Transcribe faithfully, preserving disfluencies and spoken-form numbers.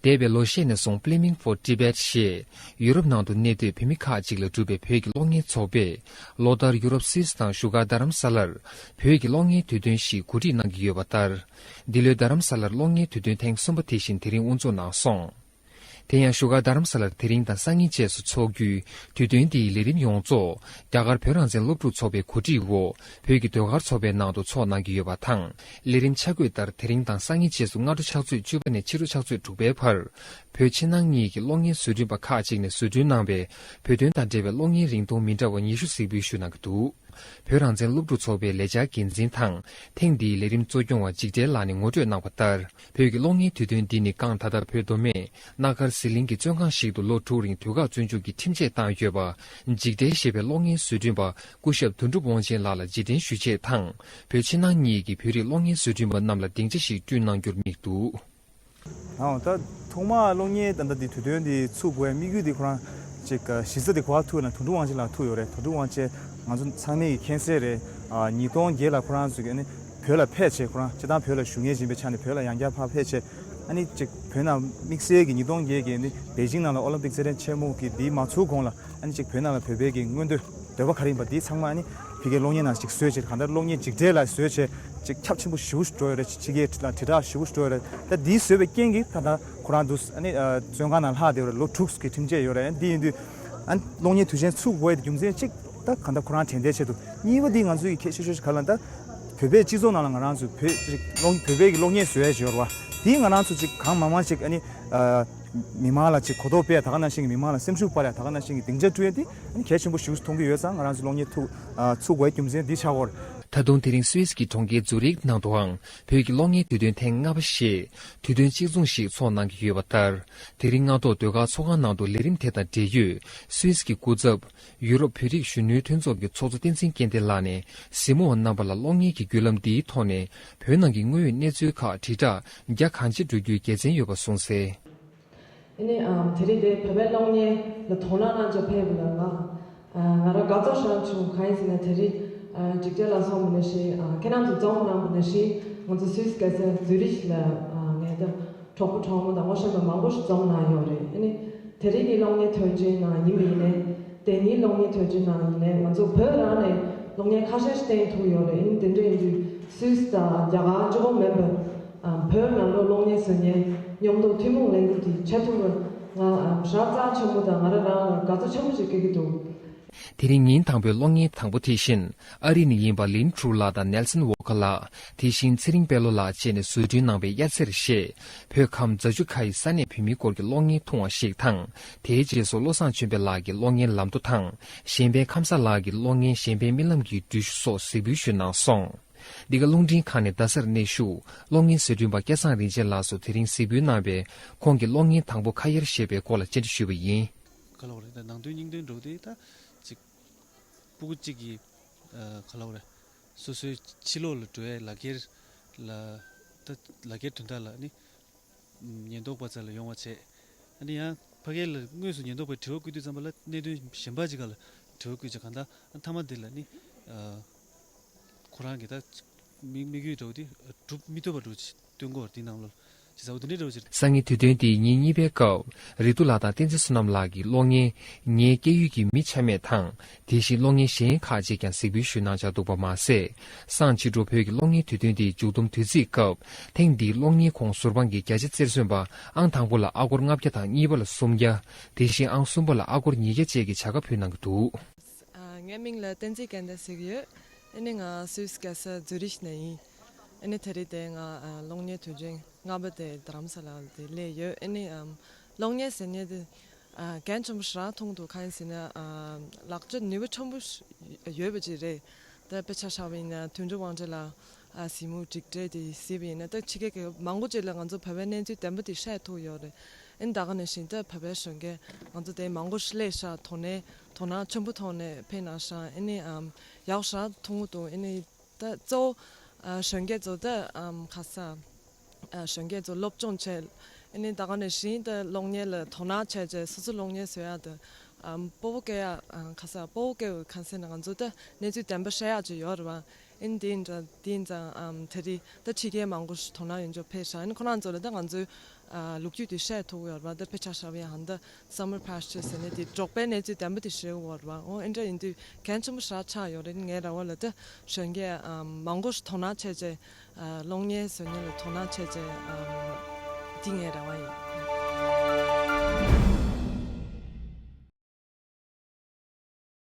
འདས་པའི་ལོ་ཤས་ནས་བཟུང་Flaming for Tibet ཞེས་ཡུ་རོབ་ནང་དུ་གནས་སྡོད་བོད་མི་ཁག་ཅིག་ལ་གྲུབ་པའི་བོད་ཀྱི་གློག་བརྙན་ཚོགས་པས་ལོ་ལྟར་ཡུ་རོབ་སུད་སི་དང་བཞུགས་སྒར་རྡ་རམ་ས་ལར་བོད་ཀྱི་གློག་བརྙན་དུས་སྟོན་ཞིག་གོ་སྒྲིག་གནང་གི་ཡོད་པ་ལྟར། འདི་ལོའི་རྡ་རམ་ས་ལར་གློག་བརྙན་དུས་སྟོན་ཐེངས་གསུམ་པ་དེ་བཞིན་དེ་རིང་དབུ་འཛུགས་གནང་སོང་། དེ་ཡང་བཞུགས་སྒར་རྡ་རམ་ས་ལར་དེ་རིང་དང་སང་ཉིན་བཅས་སུ་འཚོགས་རྒྱུའི་དུས་སྟོན་འདིའི་ལས་རིམ་ཡོངས་རྫོགས་རྒྱ་གར་བོད་རང་བཙན་སློབ་ཕྲུག་ཚོགས་པའི་གོ་སྒྲིག་འོག་བོད་ཀྱི་ཟློས་གར་ཚོགས་པའི་ནང་དུ་ཚོགས་གནང་གི་ཡོད་པ་དང་། ལས་རིམ་ཆ་བགོས་ལྟར་དེ་རིང་དང་སང་ཉིན་བཅས་སུ་སྔ་དྲོ་ཕྱག་ཚོད་བཅུ་པ་ནས་ཕྱི་དྲོ་ཕྱག་ཚོད་དྲུག་པའི་བར། བོད་ཕྱི་ནང་གཉིས་ཀྱི་གློག་བརྙན་བཟོ་སྐྲུན་པ་ཁག་ཅིག་ནས་བཟོ་སྐྲུན་གནང་པའི་བོད་དོན་དང་འབྲེལ་བའི་གློག་བརྙན་རིང་ཐུང་མི་འདྲ་བ་ཉི་ཤུ་གཟིགས་འབུལ་ཞུ་གནང་གི་འདུག་བོད་རང་བཙན་སློབ་ཕྲུག་ཚོགས་པའི་ལས་འཆར་འགན་འཛིན་དང་། ཐེངས་འདིའི་ལས་རིམ་གཙོ་སྐྱོང་བ་འཇིགས་བྲལ་ལགས་ནས་ངོ་སྤྲོད་གནང་བ་ལྟར། བོད་ཀྱི་གློག་བརྙན་དུས་སྟོན་འདི་ནི་གང་ད་ལྟ་བོད་མདོ་སྨད་སྣ་དཀར་ཟི་ལིང་གི་བཙོན་ཁང་ཞིག་ཏུ་ལོ་དྲུག་རིང་དུས་བཀག་བཙོན་འཇུག་གི་ཁྲིམས་ཆད་བཏང་ཡོད་པ། འཇིགས་བྲལ་ཞེས་པའི་གློག་བརྙན་བཟོ་སྐྲུན་པ་སྐུ་ཞབས་དོན་གྲུབ་དབང་ཆེན་ལགས་ལ་རྗེས་དྲན་ཞུ་ཆེད་དང་། བོད་ཕྱི་ནང་གཉིས་ཀྱི་བོད་རིགས་གློག་བརྙན་བཟོ་སྐྲུན་པ་རྣམས་ལ་སྡིངས་ཆ་ཞིག་བསྐྲུན་གནང་རྒྱུར་དམིགས་འདུག་ཨང་། ད་ཐོག་མ་གློག་བརྙན་ད་ལྟ་འདི་དུས་སྟོན་འདི་ཚུགས་དགོས་དམིགས་ཡུལ་འདི་ཁོ་རང་ཅིག་གཞི་རྩ་འདི་ག་པར་ཐུག་ན་དོན་གྲུབ་དབང་ཆེན་ལགས་ཐུག་ཡོད་རེད། དོན་གྲུབ་དབང་ཆེན་ང་ཚོ་ཚང་མས་ཀྱི་མཁྱེན་གསལ་རེད། ཨ། ཉིས་སྟོང་བརྒྱད་ལ་ཁོ་རང་ཚོས་ཀྱི་ནི་བོད་ལ་ཕེབས་བྱས། ཁོ་རང་སྤྱིར་བཏང་བོད་ལ་བཞུགས་མཁན་ཡིན་པའི་ཆ་ནས་བོད་ལ་ཡང་བསྐྱར་ཕར་ཕེབས་བྱས། ཨ་ནི་ཅིག་བོད་ནང་དམིགས་བསལ་གྱི་ཉིས་སྟོང་བརྒྱད་ཀྱི་ནི་པེ་ཅིང་ནང་ལ་ཨོ་ལིམ་པིག་རྩེད་འགྲན་ཆེན་མོ་གི་འདི་མ་ཚུགས་གོང་ལ། ཨ་ནི་ཅིག་བོད་ནང་ལ་བོད་པའི་གི་མངོན་འདོད་འདོད་པ་ག་རེ་ཡིན་པ་འདི་ཚང་མ་ཨ་ནི་ཕ་གིའི་གློག་བརྙན་ནང་ཅིག་བཟོས་བྱས། གང་ལྟར་གློག་བརྙན་འཇིགས་བྲལ་ལ་བཟོས་བྱས་ཅིག་ཁྱབ་ཆེན་པོ་ཞེ་པོ་ཞིག་འགྲོ་ཡོད་རེད། ཕྱི་རྒྱལ་ལ་དྲིལ་བསྒྲགས་ཞེ་པོ་ཞིག་འགྲོ་ཡོད་རེད། ད་འདི་བཟོས་པའི་རྐྱེན་གྱིས་ད་ལྟ་ཁོ་རང་འདུག་ཨ་ནི་ཨ་བཙོན་ཁང་ནང་ལྷག་བསྡད་ཡོད་རེད། ལོ་དྲུག་གི་ཁྲིམས་ཆད་ཡོད་རེད། ཨ་ནི་འདི་ཡིན་དུས་ཨ་ནི་གློག་བརྙན་དུས་ཆེན་ཚུགས་དགོས་ཡ་དེ་རྒྱུ་མཚན་གཅིག་ད་གང་ལྟར་ཁོ་རང་དྲན་རྟེན་ཆེད་དུ། གཉིས་པ་འདི་ང་ཚོའི་གི་གལ་ཆེ་ཤོས་ཤིག་ག་རེ་ལབ་ན། ད་བོད་པའི་སྤྱི་ཚོགས་ནང་ལ་ང་རང་ཚོ་བོད་ཅིག་གློག་བོད་པའི་གི་གློག་བརྙན་བཟོ་ཡ་ཅིག་ཡོད་རེད་བ། དེ་ང་རང་ཚོ་ཅིག་གང་མང་མང་ཅིག་ཨ་ནི་ཨ་མི་མང་ལ་ཅིག་གོ་རྟོགས་སྤེལ་ཡ། ད་ག་ནང་བཞིན་གྱི་མི་མང་ལ་སེམས་ཤུགས་སྤར་ཡ། ད་ག་ནང་བཞིན་གྱི་སྡིངས་ཆ་བསྐྲུན་ཡ་དེ་ཨ་ནི་གལ་ཆེན་པོ་ཞེ་པོ་ཅིག་མཐོང་གི་ཡོད་ཙང་། ང་རང་ཚོ་གློག་བརྙན་ཐུགས་ཨ་ཚུགས་དགོས་རྒྱུ་མཚན་འདི་ཆགས་ཡོད་རེད། ད་དུང་དེ་རིང་སུད་སི་གི་གྲོང་ཁྱེར་ཛུ་རིག་ནང་དུའང་བོད་ཀྱི་གློག་བརྙན་དུས་སྟོན་ཐེངས་ལྔ་པ་ཞེས་དུས་སྟོན་གཅིག་མཚུངས་ཤིག་འཚོགས་གནང་གི་ཡོད་པ་ལྟར། དེ་རིང་སྔ་དྲོ་ཟློས་གར་ཚོགས་ཁང་ནང་དུ་ལས་རིམ་དེ་དང་འབྲེལ་ཡོད་སུད་སི་གི་སྐུ་ཚབ་ཡུ་རོབ་བོད་རིགས་གཞོན་ནུའི་མཐུན་ཚོགས་ཀྱི་ཚོགས་གཙོ་བསྟན་འཛིན་སྐྱེ་ལྡན་ལགས་ནས་གཟིགས་མོ་བ་རྣམ་པ་ལ་གློག་བརྙན་གྱི་བརྒྱུད་ལམ་འདིའི་ཐོག་ནས་བོད་ནང་གི་དངོས་ཡོད་གནས་ཚུལ་ཁག་དྲིལ་བསྒྲགས་རྒྱ་གང་ཆེ་འགྲོ་རྒྱུའི་དགེ་མཚན་ཡོད་པ་གསུངས་གསལ། ཨ་ནི་ཨམ་དེ་རིང་འདིར་བོད་པའི་གློག་བརྙན་ལ་དོ་སྣང་གནང་བྱས་ཕེབས་པ་ལ་ང་ཨ་ང་རང་དགའ་ཚོར་ཞེ་དྲག་བྱུང་། གང་ཡིན་ཟེར་ན་དེ་རིང་ཨ་འཇིགས་བྲལ་ལགས་གསུངས་པ་ནང་བཞིན་ཨ་ཁྱེད་རང་ཚོ་འཛོམས་གནང་བ་ནང་བཞིན་ང་ཚོ་སུད་སི་རྒྱལ་ས་ཛུ་རིག་ལ་ཨ་ངའི་ད་གྲོགས་པོ་གྲོགས་མོ་དང་ངོ་ཤེས་པ་མང་པོ་ཞིག་འཛོམས་གནང་ཡོད་རེད། ཨ་ནི་དེ་རིང་གི་གློག་བརྙན་དུས་ཆེན་ནང་ཡིན་པ་ཡིན་ནའི། དེ་ཉིན་གློག་བརྙན་དུས་ཆེན་ནང་ཡིན་ནའི་ང་ཚོ་བོད་རང་ནས་གློག་བརྙན་ཁ་ཤས་ཤིག་བསྟན་ཐུབ་ཡོད་རེད། ཨ་ནི་དེ་འདྲ་ཡིན་དུས་སུད་སི་དང་རྒྱ་གར་གཅིག་པོ་མིན་པར་ཨ་བོད་ནང་ལོགས་གློག་བརྙན་བཟོ་མཁན་མཉམ་དུ་ཐུན་མོང་ལས་འགུལ་དེ་བྱེད་ཐུབ་པར་ང་ཨ་ཧྲག་རྩ་ཆེན་པོ་དང་ང་རང་རང་ལ་དགའ་ཚོར་ཆེན་པོ་ཞིག་སྐྱེ་གི་འདུག་དེ་རིང་ཉིན་དང་པོའི་གློག་བརྙན་དང་པོ་དེ་བཞིན་ཨ་རི་ནས་ཡིན་པ་ལིན་ཁྲུའུ་ལགས་དང་ནེལ་སན་ཝོ་ཁ་ལགས། དེ་བཞིན་ཚེ་རིང་དཔལ་ལོ་ལགས་བཅས་ནས་བཟོ་སྐྲུན་གནང་པའི་དབྱར་ཚེར་ཞེས་བོད་ཁམས་རྫ་ཆུ་ཁ་ཡི་ས་གནས་བོད་མིའི་སྐོར་གྱི་གློག་བརྙན་ཐུང་བ་ཞིག་དང་། དེའི་རྗེས་སུ་བློ་བཟང་ཆོས་འཕེལ་ལགས་ཀྱི་གློག་བརྙན་ལམ་མདོ་དང་། གཞན་ཕན་ཁམས་བཟང་ལགས་ཀྱི་གློག་བརྙན་གཞན་ཕན་རྨི་ལམ་གྱི་འགྲུལ་བཞུད་སོགས་གཟིགས་འབུལ་ཞུས་གནང་སོང་། འདི་ག་རླུང་འཕྲིན་ཁང་ནས་རྡ་སར་གནས་བཞུགས་གློག་བརྙན་བཟོ་སྐྲུན་པ་སྐལ་བཟང་རིན་ཆེན་ལགས་སུ་དེ་རིང་གཟིགས་འབུལ་གནང་བའི་ཁོང་གི་གློག་བརྙན་དང་པོ་ཁ་ཡར་ཞེས་པའི་སྐོར་ལ་བཅར་འདྲི་ཞུས་པ་ཡིན། ག་ལབ་དགོས་རེད། ད་ནང་དོན་སྙིང་དོན་འདྲ་བོ་དེ་ད་ཅིག་སྤུ་གུ་གཅིག་གིས་ཨ་ག་ལབ་དགོས་རེད། སོ་སོའི་ཕྱི་ལོགས་ལ་འགྲོ་ཡའི་ལག་འཁྱེར་ལ་ད་ལག་འཁྱེར་དོན་དག་ལ་ནི་ཉེན་རྟོག་པ་རྩ་ལ་ཡོང་བ་བྱས། ཨ་ནི་ཡང་ཕ་གི་ལ་དངོས་སུ་ཉེན་རྟོག་པས་དྲི་བ་བཀོད་དུས་ཙམ་པ་ལ་གནད་དོན་གཞན་པ་ཅིག་སྒང་ལ་དྲི་བ་བཀོད་བྱས། གང་ལྟར་ཨ་མཐའ་མ་འདི་ལ་ནི་ཨ་ཁོ་རང་གི་ད་དམིགས་དམིགས་ཡུལ་འདྲ་བོ་དེ་སྒྲུབ་མི་ཐུབ་པ་འདྲ་བོ་ཅིག་སྟོན་གྱི་ཡོད་རེད། འདི་ནང་ལོགས་ལ་བྱས་ཙང་འོ་དེ་འདྲའི་འདྲ་བོ་ཅིག་རེད། སང་ཉིན་དུས་སྟོན་འདིའི་ཉིན་གཉིས་པའི་སྐབས། རེ་ཏུ་ལགས་དང་བསྟན་འཛིན་བསོད་ནམས་ལགས་ཀྱིས་གློག་བརྙན་ངའི་སྐྱེ་ཡུལ་གྱི་མི་ཆ་མེད་དང་། དེ་བཞིན་གློག་བརྙན་གཞན་ཁག་ཅིག་ཀྱང་གཟིགས་འབུལ་ཞུས་གནང་འཆར་འདུག་པ་མ་ཟད། སང་ཕྱི་དྲོ་བོད་ཀྱི་གློག་བརྙན་དུས་སྟོན་འདིའི་མཇུག་བསྡོམས་དུས་ཚིགས་སྐབས། ཐེངས་འདིའི་གློག་བརྙན་ཁོངས་ཟུར་དཔང་གི་རྒྱ་ཆེ་རྩེར་སོན་པ་ཨང་དང་པོ་ལ་ཨ་སྒོར་ལྔ་བརྒྱ་དང་གཉིས་པ་ལ་སུམ་བརྒྱ། དེ་བཞིན་ཨང་གསུམ་པ་ལ་ཨ་སྒོར་ཉིས་བརྒྱ་བཅས་ཀྱི་བྱ་དགའ་ཕུལ་གནང་གི་འདུག་ཨ། ངའི་མིང་ལ་བསྟན་འཛིན་སྐལ་ལྡན་ཟེར་གྱི་ཡོད། ཨ་ནི་ང་སུད་སི་རྒྱལ་ས་ཛུ་རིག་ནས་ཡིན། ཨ་ནི་དེ་རིང་དེ་ང་ཨ་གློག་བརྙན་དུས་ཆེན་ལྔ་པ་དེ་རྡ་རམ་ས་ལ་དེ་སླེབས་ཡོད། ཨ་ནི་ཨམ་གློག་བརྙན་ཟེར་མཁན་དེ་ཨ་འགན་ཆེན་པོ་ཞེ་དྲག་མཐོང་འདུག་གང་ཡིན་ཟེར་ན་ཨ་ལག་ཆ་ནུས་པ་ཆེན་པོ་ཞིག་ཡོད་པ་ཅིག་རེད། ད་དཔེ་ཆ་བཞག་པ་ཡིན་ན་དོན་གྲུབ་དབང་ཆེན་ལགས་ཨ་གཟིགས་མོ་འཇིགས་བྲལ་དེ་གཟིགས་པ་ཡིན་ན། ད་ཕྱི་རྒྱལ་གྱི་མང་པོ་ཅིག་ལ་ང་ཚོ་བོད་པའི་གནས་ཚུལ་བདེན་པ་དེ་བཤད་ཐུབ་ཡོད་རེད། ཨ་ནི་ད་ག་ནང་བཞིན་ད་བོད་པའི་གཞོན་སྐྱེས་ང་ཚོ་དེ་མང་པོ་ཞིག་སླེབས་ཤག་དོ་ནས་དོ་སྣང་ཆེན་པོ་ཐོག་ནས་ཕེབས་གནང་ཤག་ཨ་ནི་ཨམ་ཡག་ཤག་མཐོང་གི་འདུག་ཨ་ནི་ད་གཙོ་བོ་ཨ་གཞོན་སྐྱེས་ཚོ་ད་ཨམ་ཁ་ས་ཨ་གཞོན་སྐྱེས་ཚོ་སློབ་སྦྱོང་བྱས། ཨ་ནི་ད་ག་ནང་བཞིན་ད་གློག་བརྙན་ལ་དོ་སྣང་བྱས་བྱས་སོ་སོ་གློག་བརྙན་བཟོ་ཡག་ད་ཨམ་སྤོ་བོ་སྐྱེ་ཡག་ཨ་ཁ་ས་སྤོ་བོ་སྐྱེ་བའི་ཁ་སེ་ན་ང་ཚོ་ད་གནས་ཚུལ་བདེན་པ་བཤད་ཡག་ཅིག་ཡོད་རེད་བ། ཨིན་དེ་འདྲ་དེ་ཙང་ཨམ་དེ་རིང་ད་ཕྱི་རྒྱལ་མང་པོ་ཞིག་དོ་སྣང་ཡོད་འཇོག་ཕེབས་ཤག་ཨིན་ཁོ་རང་ཚོ་ལ་ད་ང་ཚོའི་ཨ་ལོ་རྒྱུས་དེ་བཤད་ཐུབ་ཡོད་རེད་པ། ད་དཔེ་ཆ་ཧྲ་བའི་ཧན་ད་Summer Pasture ཟེར་ནས་དེ་འབྲོག་པའི་གནས་ཚུལ་བདེན་པ་དེ་ཤེས་ཡོད་རེད་པ། འོ་ཨིན་འདྲ་ཡིན་དུས་གལ་ཆེན་པོ་ཞེ་དྲག་ཆགས་ཡོད་རེད། ངའི་རེ་བ་ལ་ད་གཞོན་སྐྱེས་ཨམ་མང་པོ་ཞིག་དོ་སྣང་བྱས་བྱས་ཨ་གློག་བརྙན་བཟོ་མཁན་ལ་དོ་སྣང་བྱས་བྱས་ཨམ་དེ་ངའི་རེ་བ་ཡིན།